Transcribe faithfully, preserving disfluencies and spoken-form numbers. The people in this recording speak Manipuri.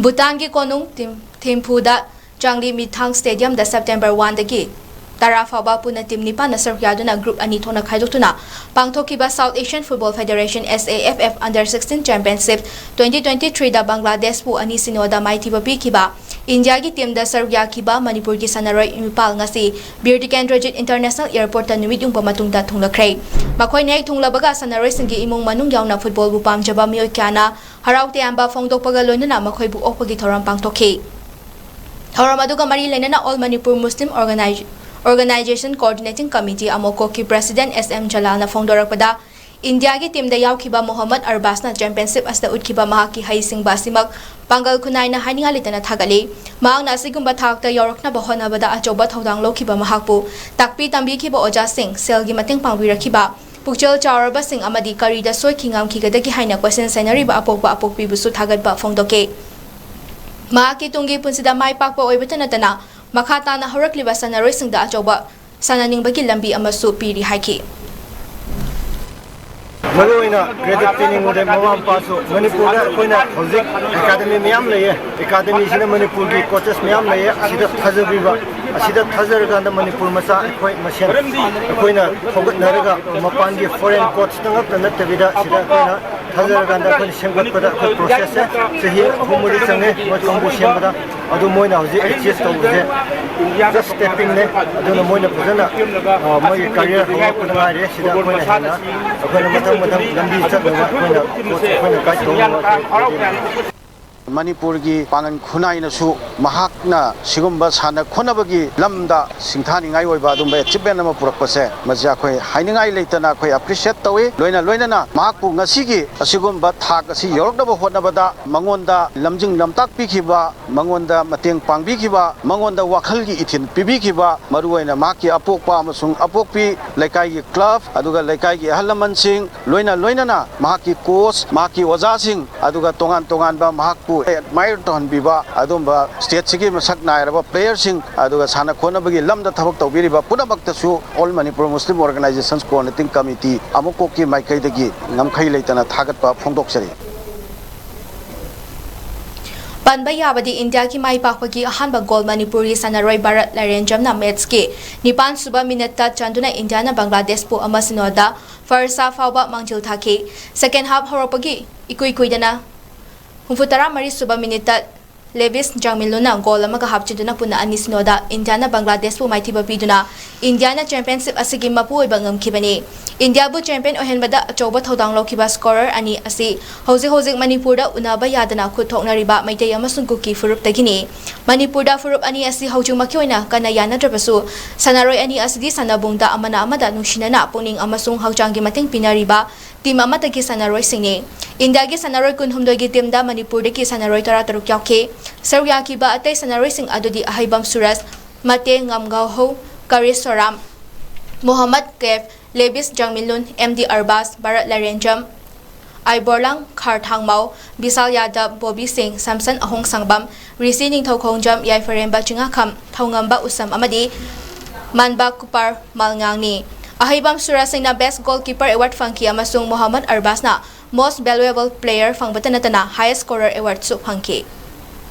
ꯚꯨꯇꯥꯟꯒꯤ ꯀꯣꯅꯨꯡ ꯊꯤꯝ-, ꯊꯤꯝꯐꯨꯗ ꯆꯥꯡꯂꯤ ꯃꯤꯊꯥꯡ ꯁ꯭ꯇꯦꯗꯤꯌꯝꯗ ꯁꯦꯞꯇꯦꯝꯕꯔ ꯋꯥꯟꯗꯒꯤ ꯇꯔꯥ ꯐꯥꯎꯕ ꯄꯨꯟꯅ ꯇꯤꯝ ꯅꯤꯄꯥꯟꯅ ꯁꯔꯨꯛ ꯌꯥꯗꯨꯅ ꯒ꯭ꯔꯨꯞ ꯑꯅꯤ ꯊꯣꯛꯅ ꯈꯥꯏꯗꯣꯛꯇꯨꯅ ꯄꯥꯡꯊꯣꯛꯈꯤꯕ South Asian Football Federation, S A F F, Under sixteen Championship twenty twenty-threeꯗ ꯕꯪꯒ꯭ꯂꯥꯗꯦꯁꯄꯨ ꯑꯅꯤ ꯁꯤꯅꯣꯗ ꯃꯥꯏꯊꯤꯕ ꯄꯤꯈꯤꯕ ꯏꯟꯗꯤꯌꯥꯒꯤ ꯇꯤꯝꯗ ꯁꯔꯨꯛ ꯌꯥꯈꯤꯕ ꯃꯅꯤꯄꯨꯔꯒꯤ ꯁꯥꯟꯅꯔꯣꯏ ꯅꯤꯄꯥꯜ ꯉꯁꯤ ꯕꯤꯔ ꯇꯤꯀꯦꯟꯗ꯭ꯔꯖꯤꯠ International Airportꯇ ꯅꯨꯃꯤꯠ ꯌꯨꯡꯕ ꯃꯇꯨꯡꯗ ꯊꯨꯡꯂꯈ꯭ꯔꯦ꯫ ꯃꯈꯣꯏꯅ ꯍꯦꯛ ꯊꯨꯡꯂꯕꯒ ꯁꯥꯟꯅꯔꯣꯏꯁꯤꯡꯒꯤ ꯏꯃꯨꯡ ꯃꯅꯨꯡ ꯌꯥꯎꯅ ꯐꯨꯠꯕꯣꯜꯕꯨ ꯄꯥꯝꯖꯕ ꯃꯤꯑꯣꯏ ꯀꯌꯥꯅ ꯍꯔꯥꯎ ꯇꯌꯥꯝꯕ ꯐꯣꯡꯗꯣꯛꯄꯒ ꯂꯣꯏꯅꯅ ꯃꯈꯣꯏꯕꯨ ꯑꯣꯛꯄꯒꯤ ꯊꯧꯔꯝ ꯄꯥꯡꯊꯣꯛꯈꯤ꯫ ꯊꯧꯔꯝ ꯑꯗꯨꯒ ꯃꯔꯤ ꯂꯩꯅꯅ All Manipur Muslim Organi-, Organization Coordinating Committee, ꯑꯃꯣꯀꯣꯛꯀꯤ President S M ꯖꯂꯥꯜꯅ ꯐꯣꯡꯗꯣꯔꯛꯄꯗ, ꯏꯟꯗꯤꯌꯥꯒꯤ ꯇꯤꯝꯗ ꯌꯥꯎꯈꯤꯕ ꯃꯣꯍꯝꯃꯗ ꯑꯔꯕꯥꯖꯅ ꯆꯦꯝꯄꯤꯌꯟꯁꯤꯞ ꯑꯁꯤꯗ ꯎꯠꯈꯤꯕ ꯃꯍꯥꯛꯀꯤ ꯍꯩꯁꯤꯡꯕ ꯑꯁꯤꯃꯛ ꯄꯥꯡꯒꯜ ꯈꯨꯅꯥꯏꯅ ꯍꯥꯏꯅꯤꯡꯉꯥꯏ ꯂꯩꯇꯅ ꯊꯥꯒꯠꯂꯤ꯫ ꯃꯍꯥꯛꯅ ꯑꯁꯤꯒꯨꯝꯕ ꯊꯥꯛꯇ ꯌꯧꯔꯛꯅꯕ ꯍꯣꯠꯅꯕꯗ ꯑꯆꯧꯕ ꯊꯧꯗꯥꯡ ꯂꯧꯈꯤꯕ ꯃꯍꯥꯛꯄꯨ ꯇꯥꯛꯄꯤ ꯇꯝꯕꯤꯈꯤꯕ ꯑꯣꯖꯥꯁꯤꯡ, ꯁꯦꯜꯒꯤ ꯃꯇꯦꯡ ꯄꯥꯡꯕꯤꯔꯛꯈꯤꯕ ꯄꯨꯛꯆꯦꯜ ꯆꯥꯎꯔꯕꯁꯤꯡ ꯑꯃꯗꯤ ꯀꯔꯤꯗ ꯁꯣꯏꯈꯤ ꯉꯝꯈꯤꯒꯗꯒꯦ ꯍꯥꯏꯅ ꯀꯣꯏꯁꯟ ꯁꯦꯟꯅꯔꯤꯕ ꯑꯄꯣꯛꯄ ꯑꯄꯣꯛꯄꯤꯕꯨꯁꯨ ꯊꯥꯒꯠꯄ ꯐꯣꯡꯗꯣꯛꯈꯤ꯫ ꯃꯍꯥꯛꯀꯤ ꯇꯨꯡꯒꯤ ꯄꯨꯟꯁꯤꯗ ꯃꯥꯏ ꯄꯥꯛꯄ ꯑꯣꯏꯕꯇ ꯅꯠꯇꯅ ꯃꯈꯥ ꯇꯥꯅ ꯍꯧꯔꯛꯂꯤꯕ ꯁꯥꯟꯅꯔꯣꯏꯁꯤꯡꯗ ꯑꯆꯧꯕ ꯁꯥꯟꯅꯅꯤꯡꯕꯒꯤ ꯂꯝꯕꯤ ꯑꯃꯁꯨ ꯄꯤꯔꯤ ꯍꯥꯏꯈꯤ꯫ ꯃꯔꯨꯑꯣꯏꯅ ꯀ꯭ꯔꯦꯗꯤꯠ ꯄꯤꯅꯤꯡꯕꯗ ꯃꯃꯥ ꯃꯄꯥꯁꯨ ꯃꯅꯤꯄꯨꯔꯗ ꯑꯩꯈꯣꯏꯅ ꯍꯧꯖꯤꯛ ꯑꯦꯀꯥꯗꯃꯤ ꯃꯌꯥꯝ ꯂꯩꯌꯦ, ꯑꯦꯀꯥꯗꯃꯤꯁꯤꯅ ꯃꯅꯤꯄꯨꯔꯒꯤ ꯀꯣꯆꯦꯁ ꯃꯌꯥꯝ ꯂꯩꯌꯦ, ꯑꯁꯤꯗ ꯊꯥꯖꯕꯤꯕ, ꯑꯁꯤꯗ ꯊꯥꯖꯔꯀꯥꯟꯗ ꯃꯅꯤꯄꯨꯔ ꯃꯆꯥ ꯑꯩꯈꯣꯏ ꯃꯁꯦꯟ ꯑꯩꯈꯣꯏꯅ ꯍꯧꯒꯠꯅꯔꯒ ꯃꯄꯥꯟꯒꯤ ꯐꯣꯔꯦꯟ ꯀꯣꯆꯇ ꯉꯛꯇ ꯅꯠꯇꯕꯤꯗ ꯁꯤꯗ ꯑꯩꯈꯣꯏꯅ ꯊꯥꯖꯔꯀꯥꯟꯗ ꯑꯩꯈꯣꯏꯅ ꯁꯦꯝꯒꯠꯄꯗ ꯑꯩꯈꯣꯏ ꯄ꯭ꯔꯣꯁꯦꯁꯁꯦ ꯆꯍꯤ ꯑꯍꯨꯝ ꯃꯔꯤ ꯆꯪꯉꯦ ꯃꯣꯏ ꯀꯥꯡꯕꯨ ꯁꯦꯝꯕꯗ꯫ ꯑꯗꯨ ꯃꯣꯏꯅ ꯍꯧꯖꯤꯛ ꯑꯦꯆꯤꯚ ꯇꯧꯕꯁꯦ ꯖꯁ ꯁ꯭ꯇꯦꯄꯤꯡꯅꯦ꯫ ꯑꯗꯨꯅ ꯃꯣꯏꯅ ꯐꯖꯅ, ꯑ, ꯃꯣꯏꯒꯤ ꯀꯔꯤꯌꯔ ꯍꯧꯔꯛꯄꯗ ꯉꯥꯏꯔꯤ꯫ ꯁꯤꯗ ꯑꯩꯈꯣꯏꯅ ꯍꯦꯟꯅ ꯑꯩꯈꯣꯏꯅ ꯃꯊꯪ ꯃꯊꯪ ꯂꯝꯕꯤ ꯆꯠꯅꯕ ꯑꯩꯈꯣꯏꯅ, ꯑꯩꯈꯣꯏꯅ ꯒꯥꯏꯗ ꯇꯧꯅꯕ ꯑꯩꯈꯣꯏ ꯃꯅꯤꯄꯨꯔꯒꯤ ꯄꯥꯡꯒꯜ ꯈꯨꯟꯅꯥꯏꯅꯁꯨ ꯃꯍꯥꯛꯅ ꯁꯤꯒꯨꯝꯕ ꯁꯥꯟꯅ ꯈꯣꯠꯅꯕꯒꯤ ꯂꯝꯗ ꯁꯤꯡꯊꯥꯅꯤꯡꯉꯥꯏ ꯑꯣꯏꯕ ꯑꯗꯨꯝꯕ ꯑꯦꯆꯤꯞꯃꯦꯟ ꯑꯃ ꯄꯨꯔꯛꯄꯁꯦ, ꯃꯁꯤ ꯑꯩꯈꯣꯏ ꯍꯥꯏꯅꯤꯡꯉꯥꯏ ꯂꯩꯇꯅ ꯑꯩꯈꯣꯏ ꯑꯦꯄ꯭ꯔꯤꯁꯤꯌꯦꯠ ꯇꯧꯏ꯫ ꯂꯣꯏꯅ ꯂꯣꯏꯅꯅ ꯃꯍꯥꯛꯄꯨ ꯉꯁꯤꯒꯤ ꯑꯁꯤꯒꯨꯝꯕ ꯊꯥꯛ ꯑꯁꯤ ꯌꯧꯔꯛꯅꯕ ꯍꯣꯠꯅꯕꯗ ꯃꯉꯣꯟꯗ ꯂꯝꯖꯤꯡ ꯂꯝꯇꯥꯛ ꯄꯤꯈꯤꯕ, ꯃꯉꯣꯟꯗ ꯃꯇꯦꯡ ꯄꯥꯡꯕꯤꯈꯤꯕ, ꯃꯉꯣꯟꯗ ꯋꯥꯈꯜꯒꯤ ꯏꯊꯤꯜ ꯄꯤꯕꯤꯈꯤꯕ, ꯃꯔꯨꯑꯣꯏꯅ ꯃꯍꯥꯛꯀꯤ ꯑꯄꯣꯛꯄ ꯑꯃꯁꯨꯡ ꯑꯄꯣꯛꯄꯤ, ꯂꯩꯀꯥꯏꯒꯤ ꯀ꯭ꯂꯕ, ꯑꯗꯨꯒ ꯂꯩꯀꯥꯏꯒꯤ ꯑꯍꯜ ꯂꯃꯟꯁꯤꯡ, ꯂꯣꯏꯅ ꯂꯣꯏꯅꯅ ꯃꯍꯥꯛꯀꯤ ꯀꯣꯆ, ꯃꯍꯥꯛꯀꯤ ꯑꯣꯖꯥꯁꯤꯡ, ꯑꯗꯨꯒ ꯇꯣꯉꯥꯟ ꯇꯣꯉꯥꯟꯕ ꯃꯍꯥꯛꯄꯨ ꯑꯦꯗꯃꯥꯏꯌꯔ ꯇꯧꯍꯟꯕꯤꯕ ꯑꯗꯨꯝꯕ ꯁ꯭ꯇꯦꯠꯁꯤꯒꯤ ꯃꯁꯛ ꯅꯥꯏꯔꯕ ꯄ꯭ꯂꯦꯌꯔꯁꯤꯡ, ꯑꯗꯨꯒ ꯁꯥꯟꯅ ꯈꯣꯠꯅꯕꯒꯤ ꯂꯝꯗ ꯊꯕꯛ ꯇꯧꯕꯤꯔꯤꯕ ꯄꯨꯝꯅꯃꯛꯇꯁꯨ All Manipur Muslim Organizations Coordinating Committee ꯑꯃꯨꯛꯀꯣꯛꯀꯤ ꯃꯥꯏꯀꯩꯗꯒꯤ ꯉꯝꯈꯩ ꯂꯩꯇꯅ ꯊꯥꯒꯠꯄ ꯐꯣꯡꯗꯣꯛꯆꯔꯤ꯫ ꯄꯟꯕ ꯌꯥꯕꯗꯤ ꯏꯟꯗꯤꯌꯥꯒꯤ ꯃꯥꯏ ꯄꯥꯛꯄꯒꯤ ꯑꯍꯥꯟꯕ ꯒꯣꯜ ꯃꯅꯤꯄꯨꯔꯒꯤ ꯁꯥꯟꯅꯔꯣꯏ ꯚꯥꯔꯠ ꯂꯥꯏꯔꯦꯟꯖꯝꯅ ꯃꯦꯠꯁꯀꯤ ꯅꯤꯄꯥꯟ ꯁꯨꯕ ꯃꯤꯅꯠꯇ ꯆꯟꯗꯨꯅ ꯏꯟꯗꯤꯌꯥꯅ ꯕꯪꯒ꯭ꯂꯥꯗꯦꯁꯄꯨ ꯑꯃ ꯁꯤꯅꯣꯗ ꯐꯥꯔꯁ ꯍꯥꯐ ꯐꯥꯎꯕ ꯃꯥꯡꯖꯤꯜ ꯊꯥꯈꯤ꯫ ꯁꯦꯀꯦꯟ ꯍꯥꯐ ꯍꯧꯔꯛꯄꯒꯤ ꯏꯀꯨꯏ ꯀꯨꯏꯗꯅ ꯍꯨꯝꯐꯨ ꯇꯔꯥ ꯃꯔꯤ ꯁꯨꯕ ꯃꯤꯅꯤꯠꯇ ꯂꯦꯕꯤꯁ ꯖꯥꯡꯃꯤꯟꯂꯨꯟꯅ ꯒꯣꯜ ꯑꯃꯒ ꯍꯥꯞꯆꯤꯟꯗꯨꯅ ꯄꯨꯟꯅ ꯑꯅꯤ ꯁꯤꯅꯣꯗ ꯏꯟꯗꯤꯌꯥꯅ ꯕꯪꯒ꯭ꯂꯥꯗꯦꯁꯄꯨ ꯃꯥꯏꯊꯤꯕ ꯄꯤꯗꯨꯅ ꯏꯟꯗꯤꯌꯥꯅ ꯆꯦꯝꯄꯤꯌꯟꯁꯤꯞ ꯑꯁꯤꯒꯤ ꯃꯄꯨ ꯑꯣꯏꯕ ꯉꯝꯈꯤꯕꯅꯤ꯫ ꯏꯟꯗꯤꯌꯥꯕꯨ ꯆꯦꯝꯄꯤꯌꯟ ꯑꯣꯏꯍꯟꯕꯗ ꯑꯆꯧꯕ ꯊꯧꯗꯥꯡ ꯂꯧꯈꯤꯕ ꯁ꯭ꯀꯣꯔꯔ ꯑꯅꯤ ꯑꯁꯤ ꯍꯧꯖꯤꯛ ꯍꯧꯖꯤꯛ ꯃꯅꯤꯄꯨꯔꯗ ꯎꯅꯕ ꯌꯥꯗꯅ ꯈꯨꯠ ꯊꯣꯛꯅꯔꯤꯕ ꯃꯩꯇꯩ ꯑꯃꯁꯨꯡ ꯀꯨꯀꯤ ꯐꯨꯔꯨꯞꯇꯒꯤꯅꯤ꯫ ꯃꯅꯤꯄꯨꯔꯗ ꯐꯨꯔꯨꯞ ꯑꯅꯤ ꯑꯁꯤ ꯍꯧꯖꯤꯛꯃꯛꯀꯤ ꯑꯣꯏꯅ ꯀꯟꯅ ꯌꯥꯅꯗ꯭ꯔꯕꯁꯨ, ꯁꯥꯟꯅꯔꯣꯏ ꯑꯅꯤ ꯑꯁꯤꯗꯤ ꯁꯥꯟꯅꯕꯨꯡꯗ ꯑꯃꯅ ꯑꯃꯗ ꯅꯨꯡꯁꯤꯅꯅ ꯄꯨꯛꯅꯤꯡ ꯑꯃꯁꯨꯡ ꯍꯛꯆꯥꯡꯒꯤ ꯃꯇꯦꯡ ꯄꯤꯅꯔꯤꯕ ꯇꯤꯝ ꯑꯃꯠꯇꯒꯤ ꯁꯥꯟꯅꯔꯣꯏꯁꯤꯡꯅꯤ꯫ ꯏꯟꯗꯤꯌꯥꯒꯤ ꯁꯥꯟꯅꯔꯣꯏ ꯀꯨꯟꯍꯨꯝꯗꯣꯏꯒꯤ ꯇꯤꯝꯗ ꯃꯅꯤꯄꯨꯔꯗꯒꯤ ꯁꯥꯟꯅꯔꯣꯏ ꯇꯔꯥꯇꯔꯨꯛ ꯌꯥꯎꯈꯤ꯫ ꯁꯔꯨꯛ ꯌꯥꯈꯤꯕ ꯑꯇꯩ ꯁꯥꯟꯅꯔꯣꯏꯁꯤꯡ ꯑꯗꯨꯗꯤ ꯑꯍꯩꯕꯝ ꯁꯨꯔꯖ, ꯃꯇꯦ ꯉꯝꯒꯥꯍꯧ, ꯀꯔꯤꯁ ꯁꯣꯔꯥꯝ, ꯃꯣꯍꯝꯃꯗ ꯀꯦꯐ, ꯂꯦꯕꯤꯁ ꯖꯥꯡꯃꯤꯟꯂꯨꯟ, ꯑꯦꯝ ꯗꯤ ꯑꯔꯕꯥꯖ, ꯚꯥꯔꯠ ꯂꯥꯏꯔꯦꯟꯖꯝ, ꯑꯥꯏꯕꯣꯔꯂꯥꯡ ꯈꯥꯔ ꯊꯥꯡꯃꯥꯎ, ꯕꯤꯁꯥꯜ ꯌꯥꯗꯕ, ꯕꯣꯕꯤ ꯁꯤꯡ, ꯁꯥꯝꯁꯟ ꯑꯍꯣꯡꯁꯥꯡꯕꯝ, ꯔꯤꯁꯤ ꯅꯤꯡꯊꯧꯈꯣꯡꯖꯝ, ꯌꯥꯏꯐꯔꯦꯝꯕ ꯆꯤꯡꯉꯥꯈꯝ, ꯊꯧꯉꯝꯕ ꯎꯁꯝ ꯑꯃꯗꯤ ꯃꯥꯟꯕ ꯀꯨꯄꯥꯔ ꯃꯥꯜꯉꯥꯡꯅꯤ꯫ ꯑꯍꯩꯕꯝ ꯁꯨꯔꯖ ꯁꯤꯡꯅ ꯕꯦꯁ ꯒꯣꯜꯀꯤꯄꯔ ꯑꯦꯋꯥꯔꯗ ꯐꯪꯈꯤ ꯑꯃꯁꯨꯡ ꯃꯣꯍꯝꯃꯗ ꯑꯔꯕꯥꯖꯅ ꯃꯣꯁ ꯚꯦꯂꯨꯑꯦꯕꯜ ꯄ꯭ꯂꯦꯌꯔ ꯐꯪꯕꯇ ꯅꯠꯇꯅ ꯍꯥꯏꯌꯦꯁ ꯁ꯭ꯀꯣꯔꯔ ꯑꯦꯋꯥꯔꯗꯁꯨ ꯐꯪꯈꯤ꯫